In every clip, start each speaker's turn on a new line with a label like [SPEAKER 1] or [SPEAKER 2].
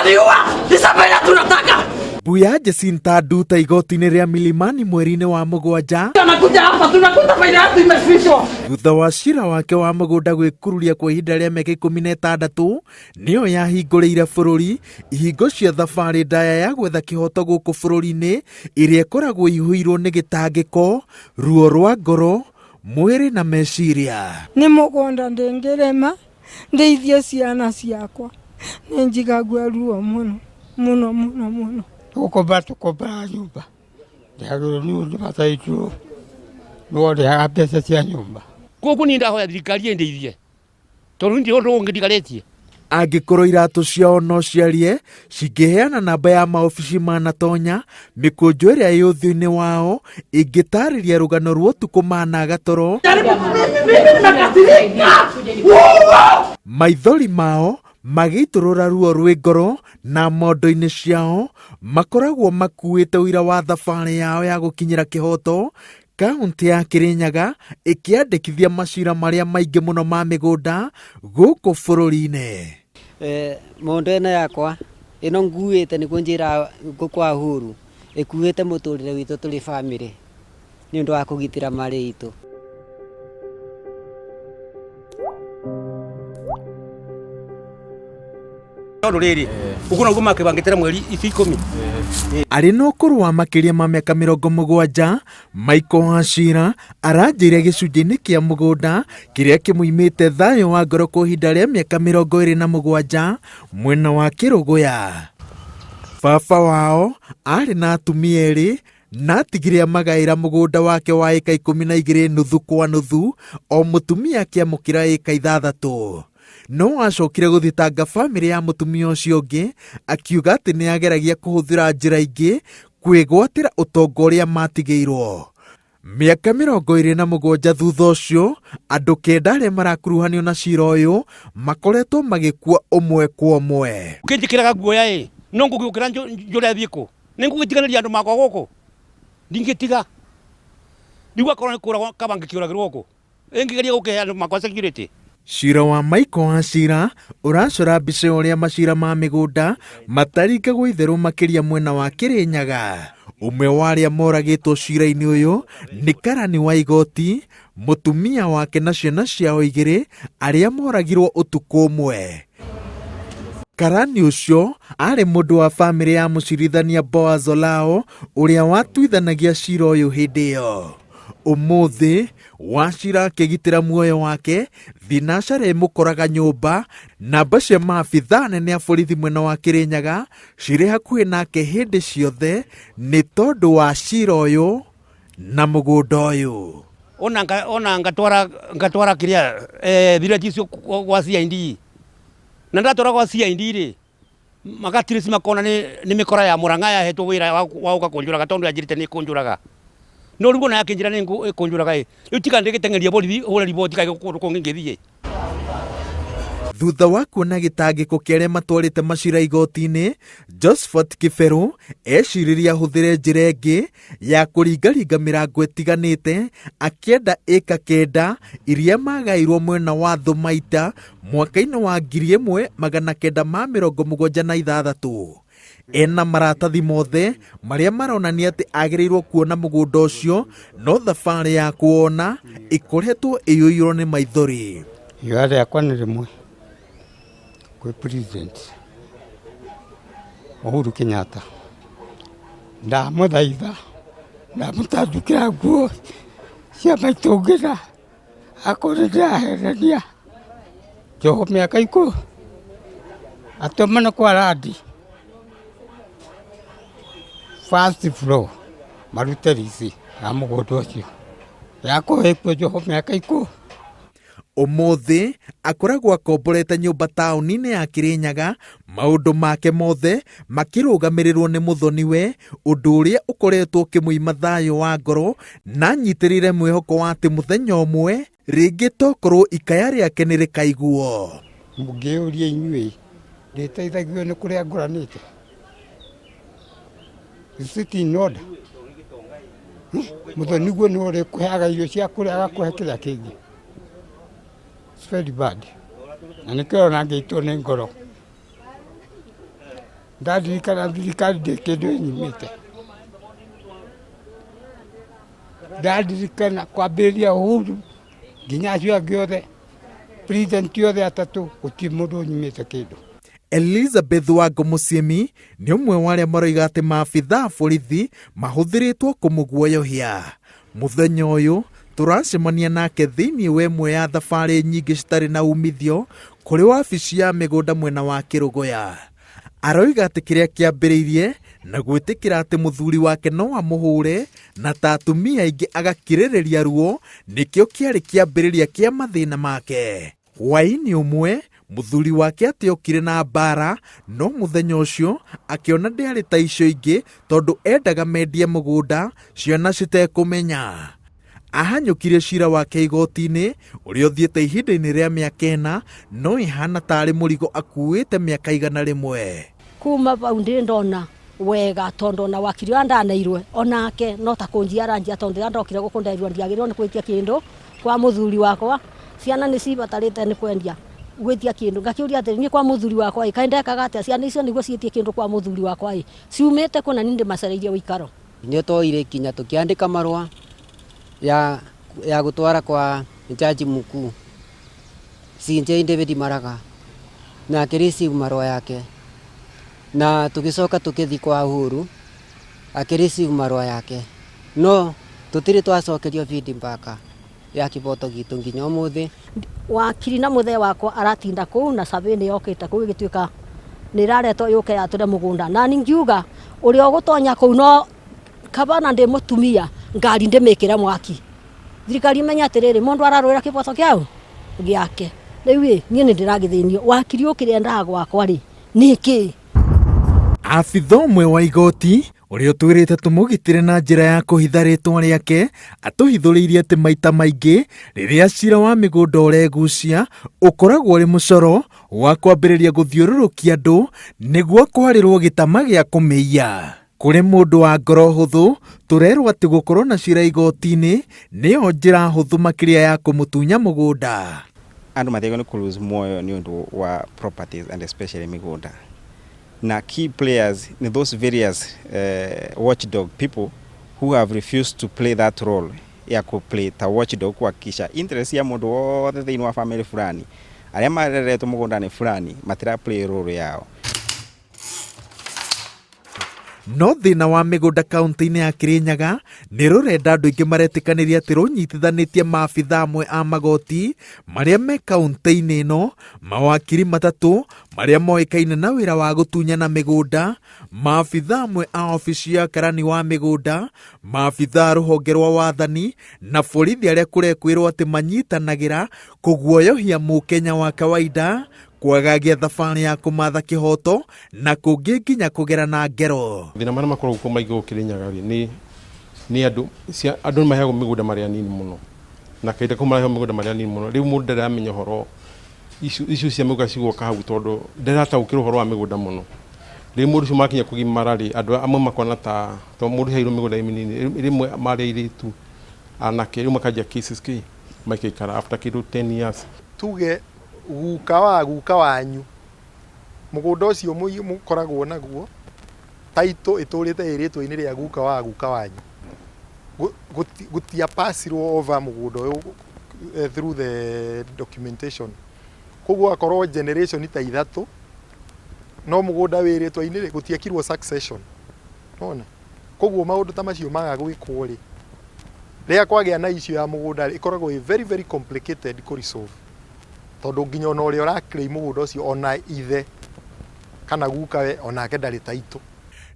[SPEAKER 1] Utaniua! Isabela tunataka.
[SPEAKER 2] Mbuya Jacinta Nduta igoti-inĩ rĩa Milimani mweri-inĩ wa mũgwanja
[SPEAKER 1] Anakuja hapa tunakuta faida yetu imefichwa.
[SPEAKER 2] Thutha wa cira wake wa mũgũnda gwĩkururia kwa ihinda rĩa mĩaka 16 nĩyo yahingũrĩire bũrũri ihingo cia thabarĩ ndaya ya gwetha kĩhoto gũkũ bũrũri-inĩ ĩrĩa ĩkoragwo ĩihũirwo nĩ gĩtangĩko, ruo rwa ngoro, mwĩrĩ na meciria.
[SPEAKER 3] Nĩ mũgũnda ndĩngĩrĩma ndeithie ciana ciakwa, nĩ njigagua ruo mũno mũno mũno mũno.
[SPEAKER 4] Gũkomba tũkombaga nyũmba ndĩhagĩrwo nĩ ũndũ bata witũ nĩwe ũrĩhaga mbeca cia nyũmba.
[SPEAKER 5] Koguo niĩ ndahoya thirikari ĩndeithie tondũ ndirĩ ũndũ ũngĩ ndigarĩtie.
[SPEAKER 2] Angĩkorwo iratũ ciao no ciarie, cingĩheana namba ya maobici manatonya, mĩkũnjo ĩrĩa ĩ ũthiũ-inĩ wao ĩngĩtarĩria rũgano rwa ũtukũ managa toro,
[SPEAKER 1] Mimi nimekasirika.
[SPEAKER 2] Maithori mao magĩitũrũra ruo rwĩ ngoro na mondo-inĩ ciao makoragwo makuĩte ũira wa thabarĩ yao ya gũkinyĩra kĩhoto. Kaũntĩ ya Kirinyaga ĩkĩandĩkithia macira marĩa maingĩ mũno ma mĩgũnda gũkũ bũrũri-inĩ.
[SPEAKER 6] Mondo ĩno yakwa ĩno nguĩte nĩguo njĩra kwa Uhuru ĩkuĩte mũtũrĩre witũ tũrĩ bamĩrĩ nĩ ũndũ wa kũgitĩra marĩ itũ.
[SPEAKER 5] Tondũ rĩrĩ ũguo noguo makĩbangĩte mweri ici 10.
[SPEAKER 2] Arĩ na ũkũrũ wa makĩria ma mĩaka 70, Michael Wachira aranjĩire gĩcunjĩ-inĩ kĩa mũgũnda kĩrĩa kĩmũimĩte thayũ wa ngoro kwa ihinda rĩa mĩaka 27 mwena wa Kĩrũgũya. Baba wao arĩ na atumia erĩ na atigire amagaĩra mũgũnda wake wa ĩka 12 nuthu kwa nuthu, o mũtumia akĩamũkĩra ĩka 6. No acokire gũthitanga bamĩrĩ ya mũtumia ũcio ũngĩ akiuga atĩ nĩ ageragia kũhũthĩra njĩra ingĩ kwĩgwatĩra ũtonga ũrĩa matigĩirwo. Mĩaka 27 thutha ũcio, andũ 9 arĩa marakuruhanio na cira ũyũ makoretwo magĩkua ũmwe kwa ũmwe.
[SPEAKER 5] Ũkĩnjĩkĩraga guoya ĩ no ngũgĩũkĩra njũre thiĩ kũ? Nĩ ngũgĩtiganĩria andũ makwa gũkũ? Ndingĩtiga. Rĩu akorwo nĩ kũragwo kaba ngĩkĩũragĩrwo gũkũ. Ĩngĩgeria gũkĩhe andũ makwa security.
[SPEAKER 2] Cira wa Michael Wachira ũracora mbica ya ũrĩa macira ma mĩgũnda mataringagwo itherũ makĩria mwena wa Kirinyaga. Ũmwe wa arĩa moragĩtwo cira-inĩ ũyũ nĩ karani wa igoti, mũtumia wake na ciana ciao 2 arĩa moragirwo ũtukũ ũmwe. Karani ũcio arĩ mũndũ wa bamĩrĩ ya mũcirithania Boaz Olao ũrĩa watuithanagia cira ũyũ hĩndĩ ĩyo. Ũmũthĩ Wachira akĩgitĩra muoyo wake, thinacara ĩmũkoraga nyũmba, namba cia maabithaa anene a borithi mwena wa Kirinyaga cirĩ hakuhĩ nake hĩndĩ ciothe nĩ tondũ wa cira ũyũ na mũgũnda ũyũ.
[SPEAKER 5] Ona ngatwara kĩrĩa thireti icio gwa CID. Na ndatwara gwa CID rĩ, magatirĩci makona nĩ mĩkora ya Murang'a yahetwo wĩra wa gũka kũnjũraga tondũ yanjĩrĩte nĩ ĩkũnjũraga. No rĩu ona yakĩnjĩra nĩ ĩkũnjũraga ĩ, rĩu tiga ndĩgĩteng'erie borithi hũre riboti kaĩ kũndũ kũngĩ ingĩthiĩ.
[SPEAKER 2] Thutha wa kuona gĩtangĩko kĩa arĩa matwarĩte macira igoti-inĩ, Josephat Kĩberũ eciririe ahũthĩre njĩra ĩngĩ ya kũringaringa mĩrango ĩtiganĩte akĩenda ĩka 9 iria magaĩirwo mwena wa Thũmaita mwaka-inĩ wa 1976. Ena maratathi mothe marĩa maronania atĩ agĩrĩirwo kuona mũgũnda ũcio, no thabarĩ ya kuona ĩkoretwo ĩiyũirwo nĩ maithori.
[SPEAKER 4] Ihoya rĩakwa nĩ rĩmwe kwĩ President Uhuru Kenyatta, ndamũthaitha ndamũtandukĩra nguo cia maitũ ngĩra akorwo nĩ ndĩrahenania njohwo mĩaka 10 atũmane kwa randi first floor marute lease ya mũgũnda ũcio yakorwo ĩkuo njohwo mĩaka 10.
[SPEAKER 2] Ũmũthĩ akoragwo akomborete nyũmba taũni-inĩ ya Kirinyaga, maũndũ make mothe makĩrũgamĩrĩrwo nĩ mũthoniwe, ũndũ ũrĩa ũkoretwo ũkĩmũima thayũ wa ngoro na anyitĩrĩire mwĩhoko wa atĩ mũthenya ũmwe rĩngĩ tokorwo ikaya rĩake nĩ rĩkaiguo.
[SPEAKER 4] Mũngĩũria inyuĩ ndĩteithagio nĩ kũrĩa ngũranĩte? Is it in order? Mũthoni guo nĩwe ũrĩkũheaga irio cia kũrĩa agakũhe kĩrĩa kĩngĩ. It's very bad. Na nĩkĩo ũrona ngĩitwo nĩ ngoro. Ndaririkana thirikari ndĩ kĩndũ ĩnyimĩte. Ndaririkana kwambĩrĩria Uhuru nginya acio angĩ othe, president othe atatũ, gũtirĩ mũndũ ũnyimĩte kĩndũ.
[SPEAKER 2] Elizabeth Wango Mũciĩmi nĩ ũmwe wa arĩa maroiga atĩ maabitha a borithi mahũthĩrĩtwo kũmũguoyohia. Mũthenya ũyũ tũracemania nake thĩinĩ wa ĩmwe ya thabarĩ nyingĩ citarĩ na umithio kũrĩ wabici ya mĩgũnda mwena wa Kĩrũgũya. Aroiga atĩ kĩrĩa kĩambĩrĩirie na gwĩtĩkĩra atĩ mũthuri wake no amũhũre na ta atumia aingĩ agakirĩrĩria ruo nĩkĩo kĩarĩ kĩambĩrĩria kĩa mathĩna make. Hwaĩ-inĩ ũmwe mũthuri wake atĩ okire na mbara no mũthenya ũcio akĩona ndĩarĩ ta icio ingĩ tondũ endaga mendie mũgũnda ciana citekũmenya. Ahanyũkirie cira wake igoti-inĩ ũrĩa ũthiĩte ihinda-inĩ rĩa mĩaka 4 no ĩhana tarĩ mũrigo akuĩte mĩaka 100.
[SPEAKER 7] Kuma bau ndĩ ndona wega tondu ona wakiri ũrĩa ndaneirwe onake no ta kũnjia aranjia tondu rĩrĩa ndokire gũkũ nderirwo ndiagĩrĩirwo nĩ gwĩtia kĩndũ kwa mũthuri wakwa, ciana nĩ cibatarĩte nĩ kwendia gwĩtia kĩndũ. Ngakĩũria atĩrĩ, niĩ kwa mũthuri wakwa ĩ, kaĩ ndekaga atĩa ciana icio nĩguo ciĩtie kĩndũ kwa mũthuri wakwa ĩ, ciumĩte kũ na niĩ ndĩmacereirie ũikaro?
[SPEAKER 6] Nĩ twoire ikinya tũkĩandĩka marũa ya gũtwara kwa jaji mkuu CJ David Maraga na akĩreceive marũa yake, na tũgĩcoka tũkĩthiĩ kwa Uhuru akĩreceive marũa yake, no tũtirĩ twacokerio feedback ya kĩboto gitũ nginya ũmũthĩ.
[SPEAKER 7] Wakiri na mũthee wakwa aratinda kũu na survey nĩ yokĩte kũu ĩgĩtuĩka nĩ ĩraretwo yũke yatũre mũgũnda, na ningiuga ũrĩa ũgũtonya kũu no kaba na ndĩ mũtumia ngari ndĩmĩkĩre mwaki. Thirikari imenye atĩrĩrĩ, mũndũ ararũĩra kĩboto kĩau gĩake. Rĩu ĩ niĩ nĩ ndĩragĩthĩnio, wakiri ũkĩrĩa endaga gwakwa rĩ nĩkĩ?
[SPEAKER 2] Abitha ũmwe wa igoti ũrĩa ũtwĩrĩte tũmũgitĩre na njĩra ya kũhitha rĩtwa rĩake atũhithũrĩirie atĩ maita maingĩ rĩrĩa cira wa mĩgũnda ũregucia ũkoragwo ũrĩ mũcoro wa kwambĩrĩria gũthiũrũrũkia andũ nĩguo kwarĩrwo gĩtama gĩa kũmĩiya. Kũrĩ mũndũ wa ngoro hũthũ tũrerwo atĩ gũkorwo na cira igoti-inĩ nĩyo njĩra hũthũ makĩria ya kũmũtunya mũgũnda.
[SPEAKER 8] Andũ matiagĩrĩirwo nĩ kũ lose muoyo nĩ ũndũ wa properties and especially mĩgũnda. Na key players ni those various watchdog people who have refused to play that role ya ku play ta watchdog, kuhakikisha interest ya mũndũ wothe thĩinĩ wa family fulani arĩa mareretwo mũgũnda-inĩ fulani matira play role yao.
[SPEAKER 2] No thĩna wa mĩgũnda kaunti-inĩ ya Kirinyaga nĩ rũrenda andũ aingĩ maretĩkanĩria atĩ rũnyitithanĩtie maabitha amwe a magoti marĩa me kaunti-inĩ ĩno, mawakiri matatũ marĩa moĩkaine na wĩra wa gũtunyana mĩgũnda, maabitha amwe a obici ya karani wa mĩgũnda, maabitha a rũhonge rwa wathani na borithi arĩa kũrekwĩrwo atĩ manyitanagĩra kũguoyohia mũkenya wa kawaida kwagagia thabarĩ ya kũmatha kĩhoto na kũngĩ nginya kũgera na ngero.
[SPEAKER 9] Mathĩna marĩa makoragwo kuo maingĩ gũkũ Kĩrĩnyaga rĩ, nĩ andũ cia andũ nĩ maheagwo mĩgũnda marĩ anini mũno, na kahinda kau maraheo mĩgũnda marĩ anini mũno, rĩu mũndũ ndaramenya ũhoro icio cia mĩgũnda cigoka hau tondũ ndarataũkĩrwo ũhoro wa mĩgũnda mũno. Rĩu mũndũ ũcio makinya kũgimara rĩ, andũ amwe makona ta tondũ mũndũ aheirwo mĩgũnda ĩ mĩnini, rĩmwe marĩ airĩtu anake, rĩu makanjia cases kĩ maikaikara after kĩndũ 10 years.
[SPEAKER 10] Tuge guka wa guka wanyu mũgũnda ũcio mũkoragwo naguo title ĩtũrĩte ĩ rĩtwa-inĩ rĩa guka wa guka wanyu, gũtia passirwo over mũgũnda ũyũ through the documentation, koguo akorwo generation ta ithatũ no mũgũnda wĩ rĩtwa-inĩ rĩ, gũtiekirwo succession nona. Koguo maũndũ ta macio maga gwĩkwo rĩ, rĩrĩa kwagĩa na issue ya mũgũnda rĩ, ĩkoragwo ĩ very very complicated kũ resolve, tondũ nginya ona ũrĩa ũra claim mũgũnda ũcio ona ithe kana gukawe onake ndarĩ title.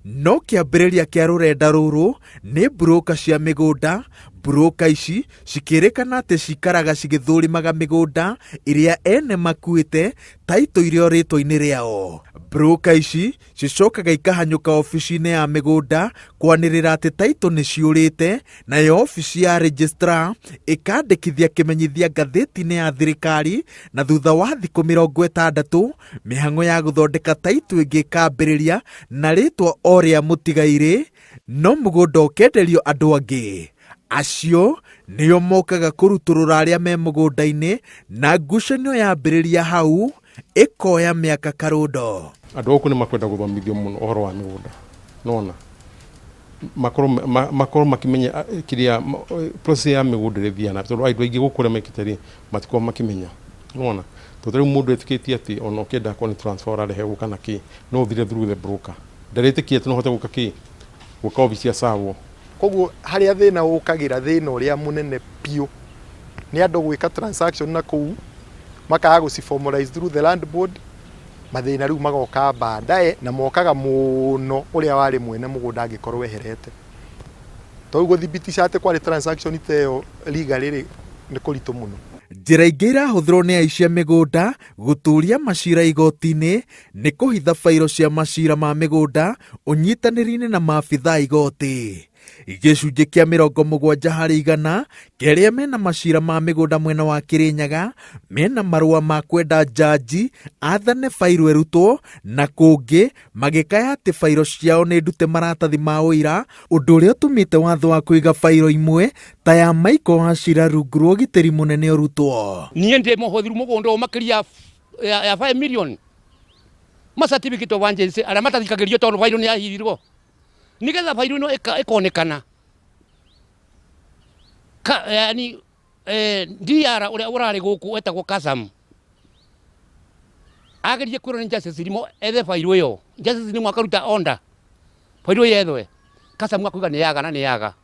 [SPEAKER 2] No kĩambĩrĩria kĩa rũrenda rũrũ nĩ broker cia mĩgũnda. Broker ici cikĩrĩkana atĩ cikaraga cigĩthũrimaga mĩgũnda ĩrĩa ene makuĩte title iria rĩtwa-inĩ rĩao. Broker ici cicokaga ikahanyũka obici-inĩ ya mĩgũnda kwanĩrĩra atĩ title nĩ ciũrĩte, nayo obici ya registrar ĩkandĩkithia kĩmenyithia ngathĩti-inĩ ya thirikari, na thutha wa thikũ 60 mĩhang'o ya gũthondeka title ĩngĩ ĩkambĩrĩria na rĩtwa o rĩa mũtigairĩ, no mũgũnda ũkenderio andũ angĩ. Acio nĩo mokaga kũrutũrũra arĩa me mũgũnda-inĩ na ngucanio yambĩrĩria hau. ĩkoya mĩaka karũndo.
[SPEAKER 9] Andũ a gũkũ nĩ makwenda gũthomithio mũno ũhoro wa mĩgũnda nona makorwo makorwo makĩmenya kĩrĩa process ya mĩgũnda ĩrĩa ĩthiaga na tondũ andũ aingĩ gũkũ ũrĩa mekĩte rĩ matikoragwo makĩmenya nona tondũ rĩu mũndũ etĩkĩtie atĩ ona ũkĩenda akorwo nĩ transfer ũrarehe gũka na kĩ no ũthire through the broker ndarĩtĩkia atĩ no ũhote gũka kĩ gũka obici ya sawo.
[SPEAKER 10] Koguo harĩa thĩna ũkagĩra thĩna ũrĩa mũnene biũ nĩ andũ gwĩka transaction na kũu makaga gũci formalize through the land board mathĩna rĩu magoka baadaye na mokaga mũno ũrĩa warĩ mwene mũgũnda angĩkorwo eherete. Tondũ gũthibitisha atĩ kwarĩ transaction ta ĩyo legally rĩ nĩ kũritũ mũno.
[SPEAKER 2] Njĩra ingĩ irahũthĩrwo nĩ aici a mĩgũnda gũtũria macira igoti-inĩ nĩ kũhitha bairo cia macira ma mĩgũnda ũnyitanĩri-inĩ na maabithaa a igoti. Gĩcunjĩ kĩa 70% kĩa arĩa mena macira ma mĩgũnda mwena wa Kĩrĩnyaga mena marũa ma kwenda njanji athane bairo ĩrutwo na kũngĩ magĩkaya atĩ bairo ciao nĩ ndute maratathi ma ũira ũndũ ũrĩa ũtũmĩte watho wa kũiga bairo imwe ta ya Michael Wachira rungu rwa ũgitĩri mũnene ũrutwo.
[SPEAKER 5] Niĩ ndĩ mũhũthiru mũgũnda ũyũ makĩria ya 5 million ma certificate of urgency arĩa matathikagĩrio tondũ bairo nĩ yahithirwo nĩgetha bairo ĩno ĩkonekana ka, yani DR ũrĩa ũrarĩ gũkũ etagwo Kasam agerie kwĩrwo nĩ Justice Limo ethe bairo ĩyo. Justice Limo akaruta order bairo yethwe, Kasam akauga nĩ yaga na nĩ yaga.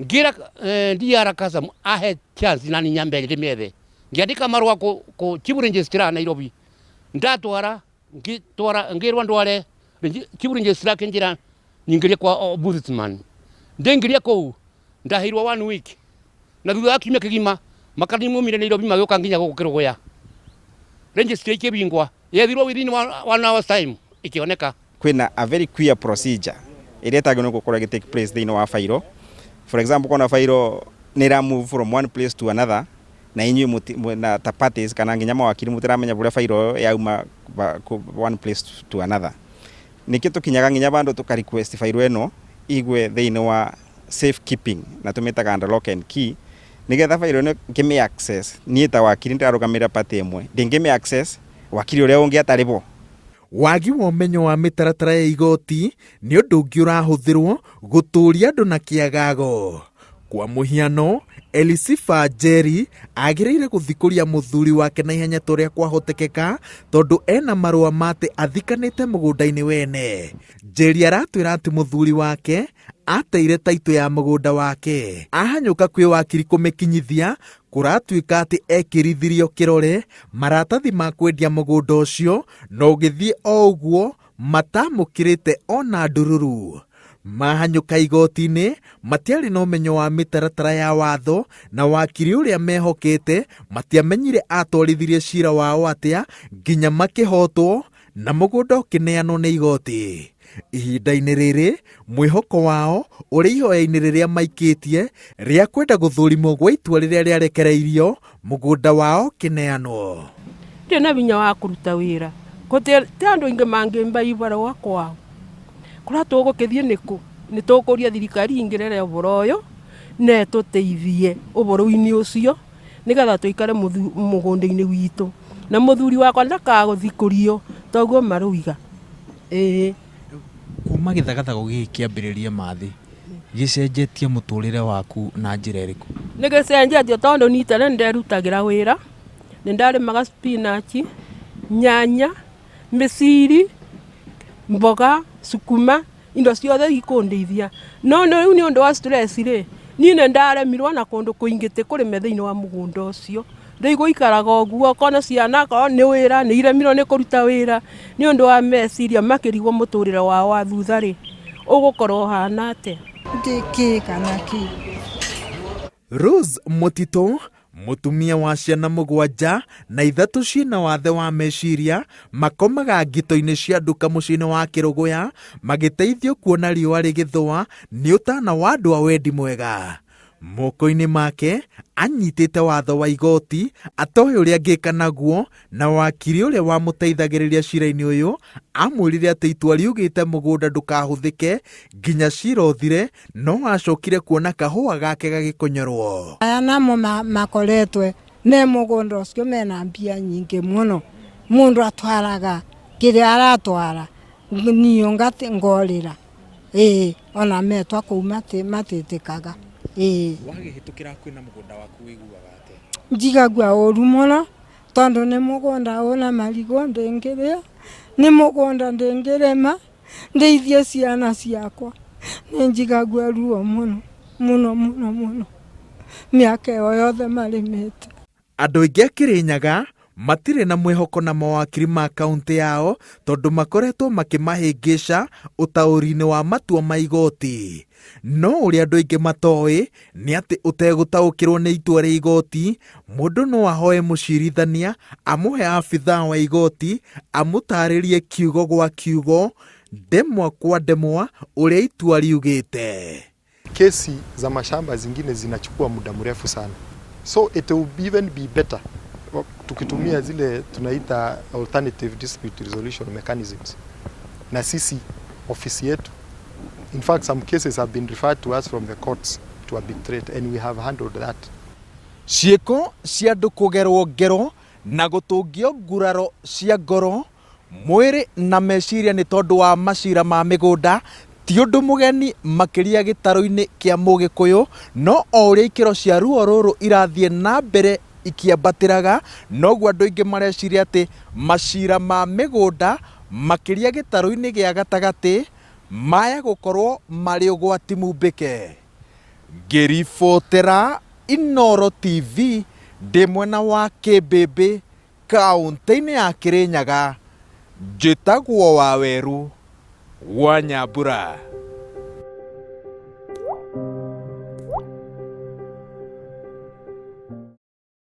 [SPEAKER 5] Ngĩra DR Kasam ahe chance na niĩ nyambe ndĩmĩethe. Ngĩandĩka marũa kũ Chief Registrar Nairobi, ndatwara ngĩtwara ngĩrwo ndware Chief Registrar akĩnjĩra nyingĩrie kwa ombudsman. Ndĩingĩria kũu ndaheirwo 1 week na thutha wa kiumia kĩgima makani maumire Nairobi magĩũka nginya gũkũ Kĩrũgũya. Registry ikĩbingwa yethirwo within one hour's time ikĩoneka.
[SPEAKER 8] Kwĩna a very clear procedure ĩrĩa ĩtagĩrĩirwo gũkorwo ĩgĩ take place thĩinĩ wa bairo. For example, kona bairo nĩ ĩra move from one place to another na inyuĩ na ta parties kana nginya mawakiri mũtiramenya ũrĩa bairo ĩyo yauma one place to another. Nĩkĩo tũkinyaga nginya vandũ tũka request bairo ĩno igwe thĩinĩ wa safe keeping na tũmĩtaga under lock and key nĩgetha bairo ĩno ngĩmĩ access niĩ ta wakiri ndĩrarũgamĩrĩra party ĩmwe ndĩngĩmĩ access wakiri ũrĩa ũngĩ atarĩ bo.
[SPEAKER 2] Wagi wa ũmenyo wa mĩtaratara ya igoti nĩ ũndũ ũngĩ ũrahũthĩrwo gũtũria andũ na kĩagago. Kwa mũhiano, Elisifa Njeri agĩrĩire gũthikũria mũthuri wake na ihenya ta ũrĩa kwahotekeka tondũ ena marũa ma atĩ athikanĩte mũgũnda-inĩ wene. Njeri aratwĩra atĩ mũthuri wake ateire taitũ ya mũgũnda wake. Ahanyũka kwĩ wakiri kũmĩkinyithia kũratuĩka atĩ ekĩrithirio kĩrore maratathi ma kwendia mũgũnda ũcio na ũgĩthiĩ o ũguo matamũkĩrĩte ona ndururu. Mahanyũka igoti-inĩ matiarĩ na ũmenyo wa mĩtaratara ya watho na wakiri ũrĩa mehokete matiamenyire atwarithirie cira wao atĩa nginya makĩhotwo na mũgũnda ũkĩneanwo nĩ igoti. Ihinda-inĩ rĩrĩ mwĩhoko wao ũrĩ ihoya-inĩ rĩrĩa maikĩtie rĩa kwenda gũthũrimwo gwa itua rĩrĩa rĩarekereirio mũgũnda wao ũkĩneanwo.
[SPEAKER 11] Ndirĩ na hinya wa kũruta wĩra ti andũ aingĩ mangĩmba ibarũa kwao. Kũrĩa tũgũkĩthiĩ nĩkũ? Nĩ tũkũria thirikari ingĩrĩre ũhoro ũyũ na ĩtũteithie ũhoro-inĩ ũcio nĩgetha tũikare mũgũnda-inĩ witũ na mũthuri wakwa ndakagũthikũrio toguo marũiga. Ĩĩ.
[SPEAKER 2] Kuma gĩthagathago gĩkĩ kĩambĩrĩrie Mathĩ, gĩcenjetie mũtũrĩre waku na njĩra ĩrĩkũ?
[SPEAKER 11] Nĩ gĩcenjetie tondũ niĩ tene nĩ nderutagĩra wĩra, nĩ ndarĩmaga spinach, nyanya, mĩciri, mboga, sukuma, indo ciothe ikũndeithia. No rĩu nĩ ũndũ wa stress rĩ, niĩ nĩ ndaremirwo na kũndũ kũingĩ ti kũrĩme thĩinĩ wa mũgũnda ũcio. Rĩu gũikaraga ũguo ũkona ciana akorwo nĩ wĩra nĩ iremirwo nĩ kũruta wĩra nĩ ũndũ wa meciria makĩrigwo mũtũrĩre wao wa thutha rĩ, ũgũkorwo ũhana atĩa.
[SPEAKER 3] Ndĩ kĩ kana kĩ.
[SPEAKER 2] Rose Mũtitũ mũtumia wa ciana 7 na 3 ciĩna wathe wa meciria makomaga ngito-inĩ cia nduka mũciĩ-inĩ wa Kĩrũgũya magĩteithio kuona riũa rĩgĩthũa nĩ ũtana wa andũ a wendi mwega. Moko-inĩ make anyitĩte watho wa igoti atoĩ ũrĩa angĩka naguo na wakiri ũrĩa wamũteithagĩrĩria cira-inĩ ũyũ amwĩrire atĩ itua riugĩte mũgũnda ndũkahũthĩke nginya cira ũthire no acokire kuona kahũa gake gagĩkonyorwo.
[SPEAKER 3] Aya namo makoretwe ne mũgũnda ũcio mena mbia nyingĩ mũno. Mundu atwaraga kiria aratwara niyo ngati ngorira ii ona metwa kuu matitikaga ii.
[SPEAKER 12] Wagĩhĩtũkĩra hakuhĩ na mũgũnda waku wĩiguaga atĩa?
[SPEAKER 3] Njigagua ũru mũno tondu nĩ mũgũnda ũna marigũ ndĩngĩrĩa, nĩ mũgũnda ndĩngĩrĩma ndĩithie ciana ciakwa. Nĩ njigagua ruo mũno mũno mũno mũno mĩaka ĩyo yothe marĩmĩte.
[SPEAKER 2] Andũ aingĩ a Kĩrĩnyaga matirĩ na mwĩhoko na mawakiri ma kaũntĩ yao tondũ makoretwo makĩmahĩngĩca ũtaũri-inĩ wa matua ma igoti. No ũrĩa andũ aingĩ matoĩ nĩ atĩ ũtegũtaũkĩrwo nĩ itua rĩa igoti, mũndũ no ahoe mũcirithania amũhe abithaa wa igoti amũtarĩrie kiugo gwa kiugo, ndemwa kwa ndemwa ũrĩa itua riugĩte.
[SPEAKER 10] Kesi za mashamba zingine zinachukua muda mrefu sana, so it will even be better tukitumia zile tunaita alternative dispute resolution mechanisms. Na sisi ofisi yetu, in fact some cases have been referred to us from the courts to arbitrate, and we have handled that.
[SPEAKER 2] Ciĩko cia andũ kũgerwo ngero na gũtũngio nguraro cia ngoro, mwĩrĩ na meciria nĩ tondũ wa macira ma mĩgũnda ti ũndũ mũgeni makĩria gĩtarũ-inĩ kĩa Mũgĩkũyũ, no o ũrĩa ikĩro cia ruo rũrũ irathiĩ na mbere ikĩambatĩraga, noguo andũ aingĩ mareciria atĩ macira ma mĩgũnda makĩria gĩtarũ-inĩ gĩa gatagatĩ maya gũkorwo marĩ ũgwati mumbĩke. Ngĩribotera Inooro TV ndĩ mwena wa Kĩmbĩmbĩ kaũntĩ-inĩ ya Kĩrĩnyaga, njĩtagwo Waweru wa Nyambura.